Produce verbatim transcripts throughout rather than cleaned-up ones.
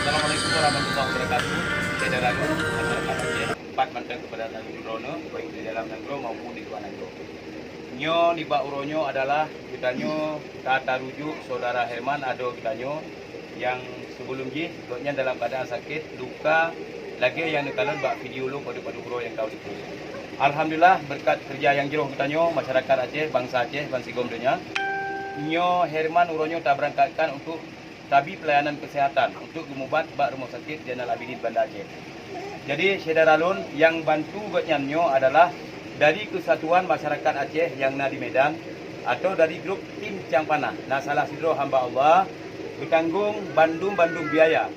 Assalamualaikum warahmatullahi wabarakatuh. Syedara lôn, masyarakat Aceh, pat mantong keupada droeneuh, baik di dalam nanggroe maupun di luwa nanggroe. Nyoe nibak uroe nyoe adalah geutanyoe ka tarujuk Saudara Herman adoe geutanyoe nyang sebelum jih gobnyan dalam keuadaan sakét, luka, lagée nyang neukalon bak video lôn padub-padub uroe nyang ka likot. Alhamdulillah, beureukat keureuja nyang jroh geutanyoe, masyarakat Aceh, bansa Aceh, bansigom donya, nyoe Herman uroe nyoe tabeurangkatkan untuk tabi peulayanan keuseuhatan untuk geumubat bak Rumoh Sakét Zainal Abidin Banda Aceh. Jadi, syedara lôn, nyang bantu gobnyan nyoe adalah dari Keusatuan Masyarakat Aceh nyang na di Medan atau dari grup Tim Cang Panah. Na salah sidroe hamba Allah geutanggong bandum-bandum biaya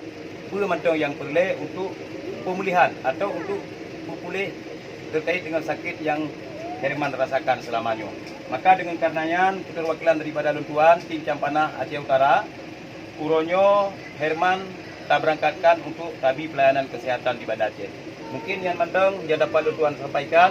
peue mantong nyang peureulée untuk peumulihan atau untuk peupuléh terkait dengan sakét nyang Herman rasakan seulama nyoe. Maka deungon kareuna nyan, keuterwakilan daripada lôn tuan, Tim Cang Panah Aceh Utara, uroe nyoe Herman tabeurangkatkan untuk tabi peulayanan keuseuhatan di Banda Aceh. Mungkin nyan mantong nyang dapat lôn tuan sampaikan.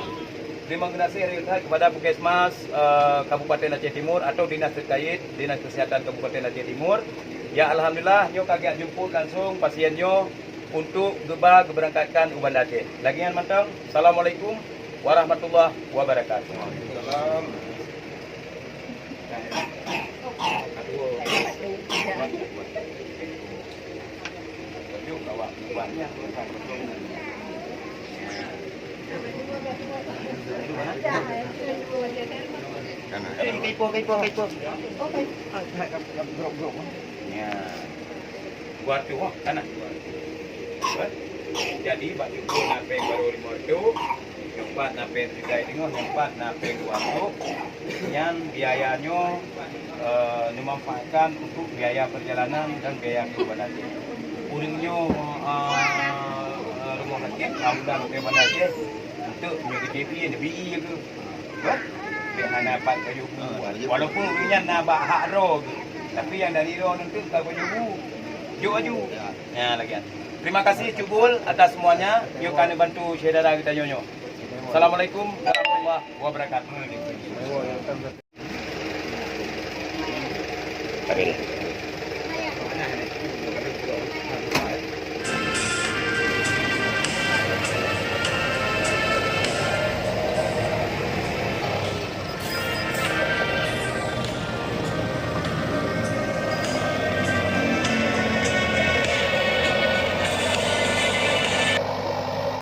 Teurimong geunaséh rayeuk that keupada Puskesmas, eh, Kabupaten Aceh Timur atau dinas terkait, Dinas Keuseuhatan Kabupaten Aceh Timur. Ya, alhamdulillah, nyoe ka geujak jemput langsung pasien nyoe untuk geuba geubeurangkatkan u Banda Aceh. Lagée nyan mantong, Assalamualaikum warahmatullahi wabarakatuh. Ya. Dua ratus, oh, tanah dua ratus. Jadi, bak syukur na péng baru lima ratus, nyang pat na péng sidai teungoh, nyang pat na péng dua ratus. Nyan biaya nyoe, eh, neumanfaatkan untuk biaya perjalanan dan biaya keubeulanan. Ureueng nyoe, eh, rumoh sakét, ambulan keubeulanan, untuk meunyoe K T P, neubi ie keu. Beh, beh hana pat kayu bu. Walaupun ureueng nyan na bak hak droe geuh, tapi nyang dari droe nyan ka kayu bu. Jok aju. Ya, lagée nyan. Terima kasih Cubul atas semuanya. Nyoe ka neubantu syedara geutanyoe nyoe. Assalamualaikum warahmatullahi wabarakatuh.